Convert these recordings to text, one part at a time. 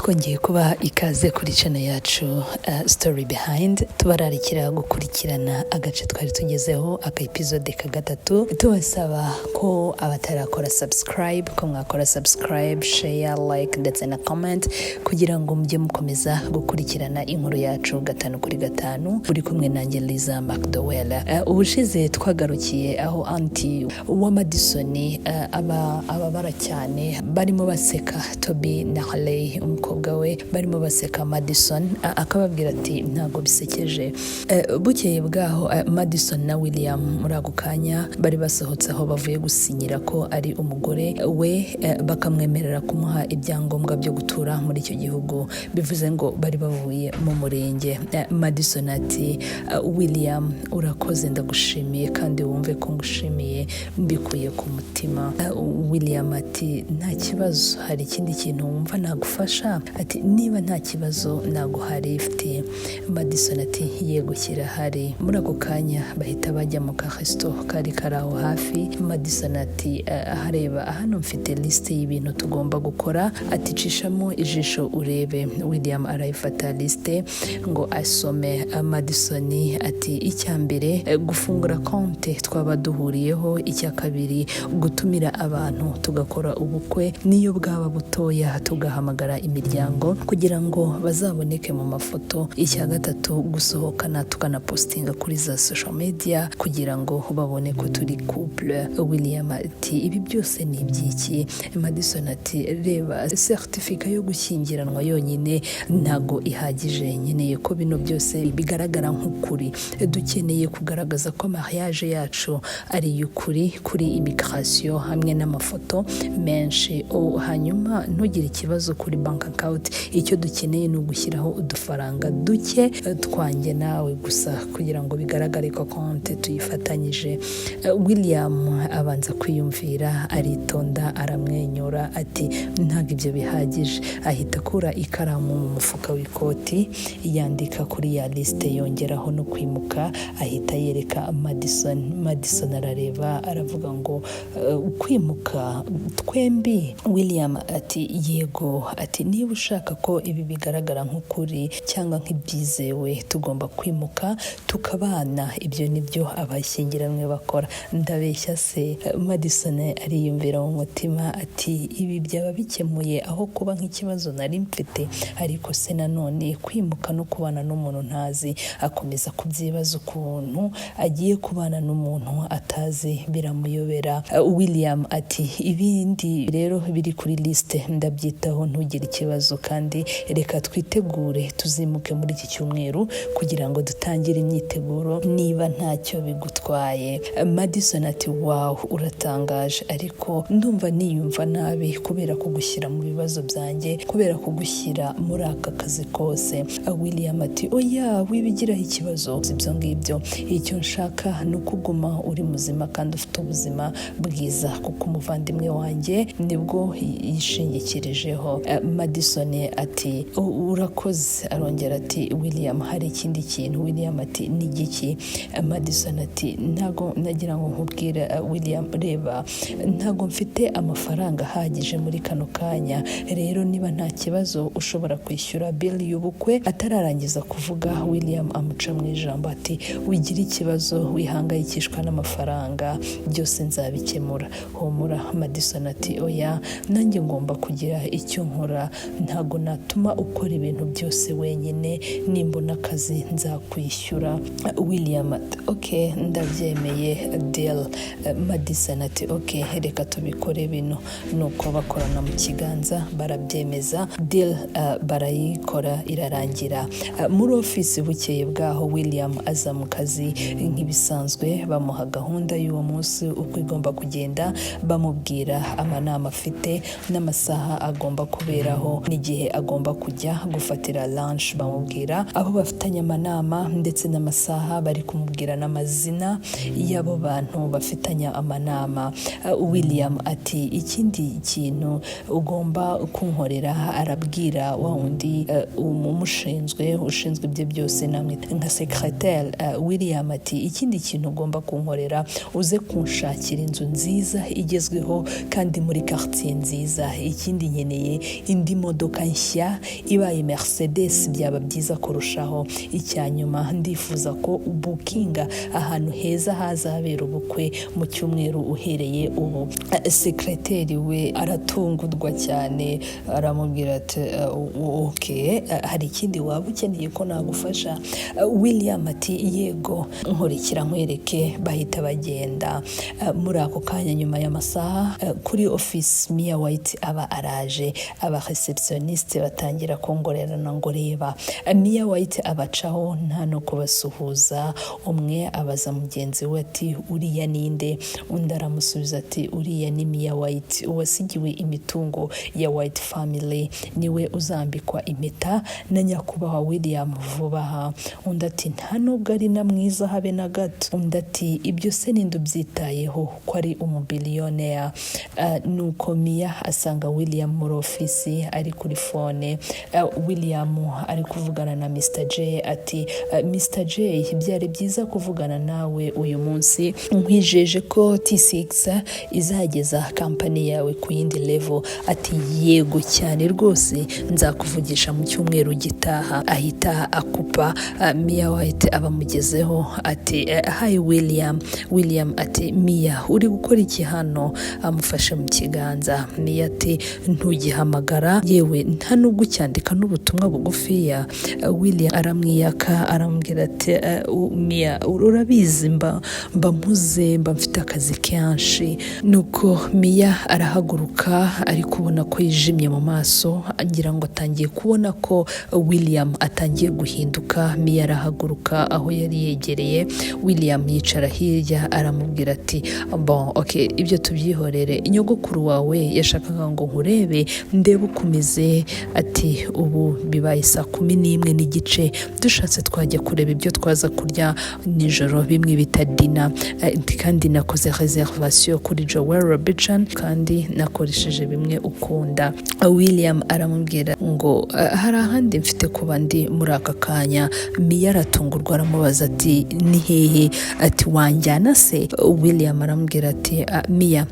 Twongeye kubaha ikaze kuri channel yacu Story Behind. Tubararikira gukurikirana agace twari tugezeho, aka episode ka gatatu. Tubasaba ko abatarakora subscribe ko mwakora subscribe, share, like ndetse na comment kugira ngo mujye mukomeza gukurikirana inkuru yacu gatanu kuri gatanu. Uri kumwe nanjye, Liza McDowell. Ubushize twagarukiye aho auntie wa Madison aba ababara cyane. Barimo baseka Toby na Haley, umukobwa we, barimo baseka Madison, akababwira ati: "Ntabwo bisekeje." Bukeye bwaho, Madison na William muri ako kanya bari basohotse aho bavuye gusinyira ko ari umugore we, bakamwemerera kumuha ibyangombwa byo gutura muri icyo gihugu, bivuze ngo bari bavuye mu murenge. Madison ati: "William, urakoze, ndagushimiye kandi wumve ko ngushimiye mbikuye ku mutima." William ati: "Nta kibazo. Hari ikindi kintu wumva nagufasha?" Ati: "Niba nta kibazo, naguha lift." Madison ati: "Yego, kirahari." Muri ako kanya bahita bajya mu karesto kari kari aho hafi. Madison ati: "Hareba hano, mfite lisite y'ibintu tugomba gukora." Ati: "Cishamo ijisho urebe." William arayifata lisite ngo asome. Madison ati: "Icya mbere, gufungura konte twaba duhuriyeho. Icya kabiri, gutumira abantu, tugakora ubukwe niyo bwaba butoya, tugahamagara imiryango kugira ngo bazaboneke mu mafoto. Icya gatatu, gusohokana, tukanapostinga kuri za social media kugira ngo babone ko turi couple." William ati: "Ibi byose ni ibyiki?" Madison ati: "Reba, certificat yo gushyingiranwa yonyine ntago ihagije. Nkeneye ko bino byose bigaragara nk'ukuri. Dukeneye kugaragaza ko mariage yacu ari iy'ukuri kuri immigration, hamwe n'amafoto menshi. Oh, hanyuma ntugire ikibazo kuri bank account. Icyo dukeneye ni ugushyiraho udufaranga duke, twanjye nawe gusa, kugira ngo bigaragare ko konti tuyifatanyije." William abanza kwiyumvira, aritonda, aramwenyura, ati: "Ntabwo ibyo bihagije." Ahita akura ikaramu mu mufuka w'ikoti, yandika kuri ya lisite, yongeraho no kwimuka. Ahita yereka Madison. Madison arareba, aravuga ngo: "Kwimuka twembi?" William ati: "Yego." Ati: "Niba ushaka ko ibi bigaragara nk'ukuri cyangwa nk'ibyizewe, tugomba kwimuka tukabana. Ibyo nibyo abashyingiranywe bakora, ndabeshya se?" Madison ariyumvira mu mutima ati: "Ibi byaba bikemuye aho kuba nk'ikibazo nari mfite. Ariko se nanone kwimuka no kubana n'umuntu ntazi?" Akomeza kubyibaza, ukuntu agiye kubana n'umuntu atazi biramuyobera. William ati: "Ibindi rero biri kuri lisite ndabyitaho, ntugire ikibazo. Kandi reka twitegure tuzimuke muri iki cyumweru kugira ngo dutangire imyiteguro, niba ntacyo bigutwaye." Madison ati: "Wow, uratangaje, ariko ndumva niyumva nabi kubera kugushyira mu bibazo byanjye, kubera kugushyira muri aka kazi kose." William ati: "Oya, wibigiraho ikibazo ibyo ngibyo. Icyo nshaka ni ukuguma uri muzima kandi ufite ubuzima bwiza, kuko umuvandimwe wanjye nibwo yishingikirijeho." Madison ati: "Urakoze." Arongera ati: "William, hari ikindi kintu." William ati: "Ni igiki?" Madison ati: "Ntago nagira ngo nkubwire, William. Reba, ntago mfite amafaranga ahagije muri kano kanya. Rero niba nta kibazo, ushobora kwishyura bill y'ubukwe." Atararangiza kuvuga, William amuca mu ijambo ati: "Wigira ikibazo, wihangayikishwa n'amafaranga, byose nzabikemura, humura." Madison ati: "Oya, nanjye ngomba kugira icyo nkora. Ntago natuma ukora ibintu byose wenyine. Nimbona akazi nzakwishyura." William ati: "Ok, ndabyemeye, deal." Madison ati: "Ok, reka tubikore bino." Nuko bakorana mu kiganza, barabyemeza, deal barayikora, irarangira. Muri ofisi bukeye bwaho, William aza mu kazi nk'ibisanzwe, bamuha gahunda y'uwo munsi uko igomba kugenda, bamubwira amanama afite n'amasaha agomba kuberaho n'igihe agomba kujya gufatira lunch, bamubwira abo bafitanye amanama ndetse n'amasaha, bari kumubwira n'amazina y'abo bantu bafitanye amanama. William ati: "Ikindi kintu ugomba kunkorera." Arabwira wa wundi umushinzwe, ushinzwe ibyo byose, namwe nka secrétaire. William ati: "Ikindi kintu ugomba kunkorera, uze kunshakira inzu nziza igezweho kandi muri quartier nziza. Ikindi, nkeneye indi modoka." imodoka nshya, ibaye Mercedes byaba byiza kurushaho. Icya nyuma, ndifuza ko ubookinga ahantu heza hazabera ubukwe mu cyumweru uhereye ubu." Secretary we aratungurwa cyane, aramubwira ati: "Okay, hari ikindi waba ukeneye ko nagufasha?" William ati: "Yego, nkurikira nkwereke." Bahita bagenda. Muri ako kanya, nyuma y'amasaha, kuri office Mia White aba araje. Aba receptioniste batangira kongorerana ngo: "Reba." Mia White abacaho nta no kubasuhuza. Umwe abaza mugenzi we ati: "Uriya ninde?" Undi aramusubiza ati: "Uriya ni Mia White, uwasigiwe imitungo ya White family, niwe uzambikwa impeta na nyakubahwa William vuba aha." Undi ati: "Nta nubwo ari na mwiza habe na gato." Undi ati: "Ibyo se ninde ubyitayeho ko ari umubiliyoneri?" Nuko Mia asanga William muri ofisi ari kuri phone. William ari kuvugana na Mr J ati: "Mr J, byari byiza kuvugana nawe uyu munsi. Nkwijeje ko T6 izageza company yawe ku yindi level." Ati: "Yego cyane rwose, nzakuvugisha mu cyumweru gitaha." Ahita akupa. Mia White abamugezeho ati: "Hi William." William ati: "Mia, uri gukora iki hano?" Amufashe mu kiganza. Mia ati: "Ntugihamagara, yewe nta nubwo ucyandika n'ubutumwa bugufiya." William aramwiyaka, aramubwira ati: "Mia, urabizi mba mpuze, mba mfite akazi kenshi." Nuko Mia arahaguruka, ari kubona ko yijimye mu maso, ngira ngo atangiye kubona ko William atangiye guhinduka. Mia arahaguruka aho yari yegereye William, yicara hirya, aramubwira ati: "Bon, okay, ibyo tubyihorere. Nyogokuru wawe yashakaga ngo nkurebe, ndebe uko umeze." Ati: "Ubu bibaye saa 11:30, dushatse twajya kureba ibyo twaza kurya nijoro, bimwe bita dinner. Kandi nakoze reservation kuri Joel Robuchon, kandi nakoresheje bimwe ukunda." William aramubwira ngo: "Hari ahandi mfite kuba ndi muri aka kanya." Mia aratungurwa, aramubaza ati: "Ni hehe?" Ati: "Wanjyana se?" William aramubwira ati: "Mia,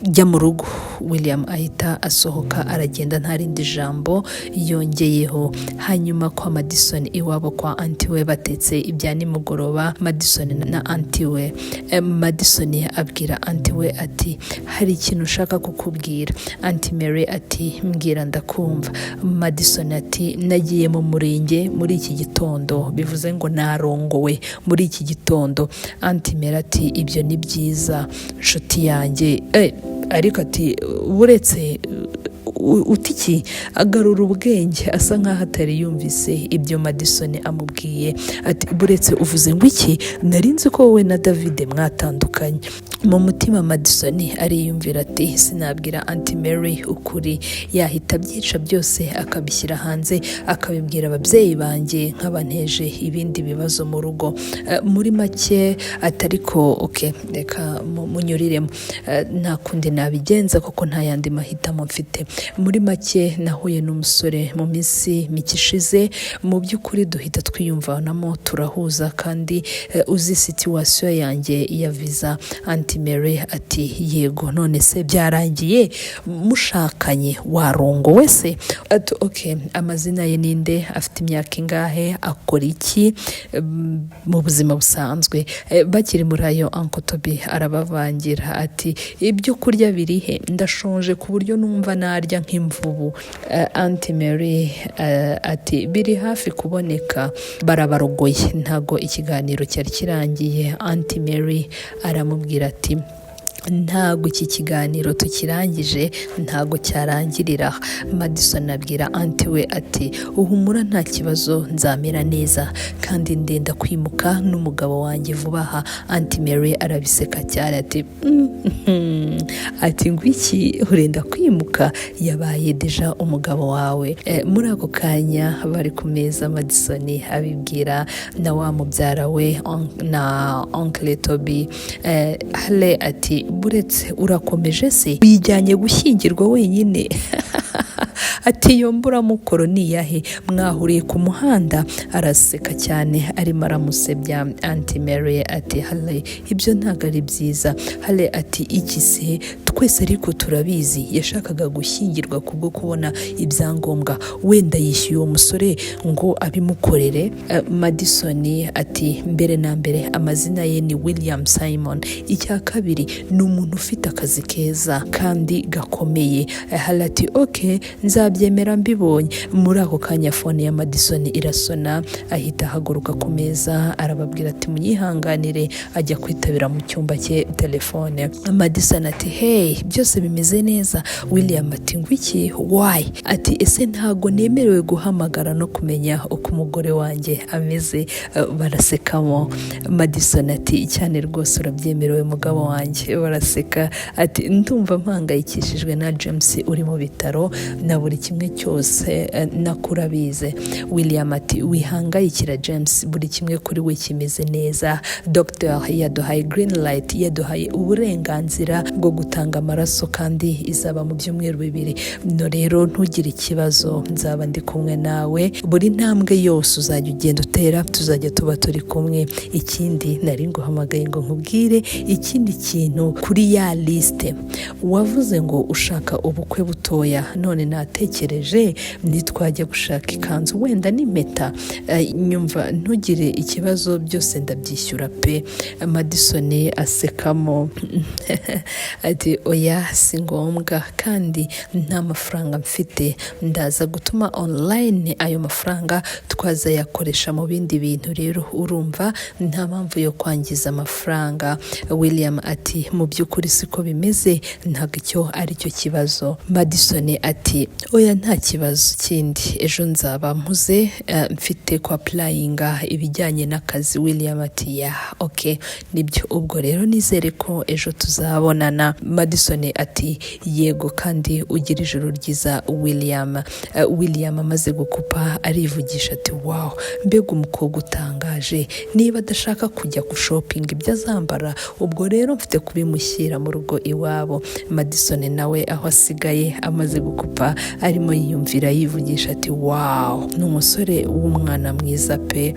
jya mu rugo." William ahita asohoka aragenda, nta rindi jambo yongeyeho. Hanyuma kwa Madison iwabo, kwa aunty we, batetse ibya nimugoroba, Madison na aunty we. Madison abwira aunty we ati: "Hari ikintu ushaka kukubwira." Aunty Mary ati: "Mbwira, ndakumva." Madison ati: "Nagiye mu murenge muri iki gitondo, bivuze ngo narongowe muri iki gitondo." Aunty Mary ati: "Ibyo ni byiza, nshuti yanjye." Ariko ati: "Buretse, utiki?" Agarura ubwenge, asa nkaho atari yumvise ibyo Madison amubwiye. Ati: "Buretse, uvuze ngo iki? Nari nzi ko wowe na David mwatandukanye." Mu mutima Madison ariyumvira ati: "Sinabwira Aunty Mary ukuri, yahita abyica byose, akabishyira hanze, akabibwira ababyeyi banjye, nkabanteje ibindi bibazo mu rugo." Muri make atari ko, okay, reka munyuriremo. Nta kundi nabigenza kuko nta yandi mahitamo mfite. Muri make, nahuye n'umusore mu minsi mike ishize, mu by'ukuri duhita twiyumvanamo, turahuza, kandi uzi situation yanjye ya visa." Aunty Mary ati: "Yego, none se byarangiye mushakanye? Warongowe se?" Ati: "Okay, amazina ye ninde? Afite imyaka ingahe? Akora iki mu buzima busanzwe?" Bakiri muri ayo, Uncle Toby arabavangira ati: "Ibyo kurya biri he? Ndashonje ku buryo numva narya nk'imvubu." Aunty Mary ati: "Biri hafi kuboneka." Barabarogoye, ntago ikiganiro cyari kirangiye. Aunty Mary aramubwira ati: "Ntago iki kiganiro tukirangije, ntago cyarangirira." Madison abwira aunty we ati: "Uhumura, nta kibazo, nzamera neza, kandi ndenda kwimuka n'umugabo wanjye vuba aha." Aunty Mary arabiseka cyane ati: Ati ngo iki? Urenda kwimuka? Yabaye déjà umugabo wawe." Muri ako kanya bari ku meza, Madison abibwira na wa mubyara we na Uncle Toby. Hale ati: "Buretse, urakomeje se? Wijyanye gushyingirwa wenyine?" Ati: "Iyo mburamukoro ni iyahe? Mwahuriye ku muhanda?" Araseka cyane, arimo aramusebya. Auntie Mary ati: "Hale, ibyo ntabwo ari byiza." Hale ati: "Iki se? Twese ariko turabizi, yashakaga gushyingirwa kubwo kubona ibyangombwa. Wenda yishyuye uwo musore ngo abimukorere." Madison ati: "Mbere na mbere, amazina ye ni William Simon. Icya kabiri, ni umuntu ufite akazi keza kandi gakomeye." Hale ati: "Ok, nzabyemera mbibonye." Muri ako kanya phone ya Madison irasona, ahita ahaguruka ku meza, arababwira ati: "Munyihanganire," ajya kwitabira mu cyumba cye telefone. Madison ati: "Hey, byose bimeze neza?" William ati: "Ngwiki? Why?" Ati: "Ese ntago nemerewe guhamagara no kumenya uko umugore wanjye ameze?" Barasekamo. Madison ati: "Cyane rwose, urabyemerewe, mugabo wanjye." Baraseka. Ati: "Ndumva mpangayikishijwe na James uri mu bitaro na buri kimwe cyose, nakurabize." William ati: "Wihangayikira James, buri kimwe kuri we kimeze neza. Doctor yaduhaye green light, yaduhaye uburenganzira bwo gutanga amaraso, kandi izaba mu byumweru 2. No rero ntugire ikibazo, nzaba ndi kumwe nawe buri ntambwe yose uzajya ugenda utera, tuzajya tuba turi kumwe. Ikindi, nari nguhamagaye ngo nkubwire ikindi kintu kuri ya liste wavuze ngo ushaka ubukwe butoya. None natekereje ntitwajya gushaka ikanzu wenda n'impeta? Nyumva, ntugire ikibazo, byose ndabyishyura pe." Madison asekamo ati: "Oya, si ngombwa, kandi nta mafaranga mfite. Ndaza gutuma online, ayo mafaranga twazayakoresha mu bindi bintu. Rero urumva nta mpamvu yo kwangiza amafaranga." William ati: "Mu by'ukuri siko bimeze, ntabwo icyo ari cyo kibazo." Madison ati: "Oya, nta kibazo kindi, ejo nzaba mpuze, mfite kwa applyinga ibijyanye n'akazi." William ati: "Yeah, ok, nibyo. Ubwo rero nizere ko ejo tuzabonana." Madison ati: "Yego, kandi ugira ijoro ryiza, William." William amaze gukupa arivugisha ati: "Wow, mbega umukobwa utangaje! Niba adashaka kujya gushopinga ibyo azambara, ubwo rero mfite kubimushyira mu rugo iwabo." Madison nawe aho asigaye amaze gukupa arimo yiyumvira, yivugisha ati: "Wow, ni umusore w'umwana mwiza pe."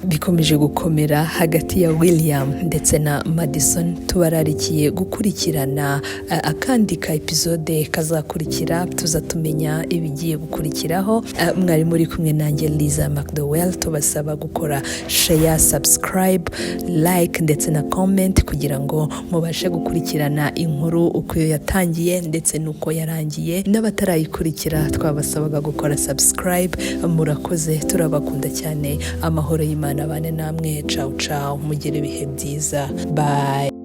Bikomeje gukomera hagati ya William ndetse na Madison. Tubararikiye gukurikirana akandi ka episode kazakurikira, tuza tumenya ibigiye gukurikiraho. Mwari muri kumwe nanjye Liza McDowell. Tubasaba gukora share, subscribe, like ndetse na comment kugira ngo mubashe gukurikirana inkuru uko iyo yatangiye ndetse n'uko yarangiye. N'abatarayikurikira twabasabaga gukora subscribe. Murakoze, turabakunda cyane. Amahoro y'Imana bane namwe. Ciao ciao, mugire ibihe byiza, bye.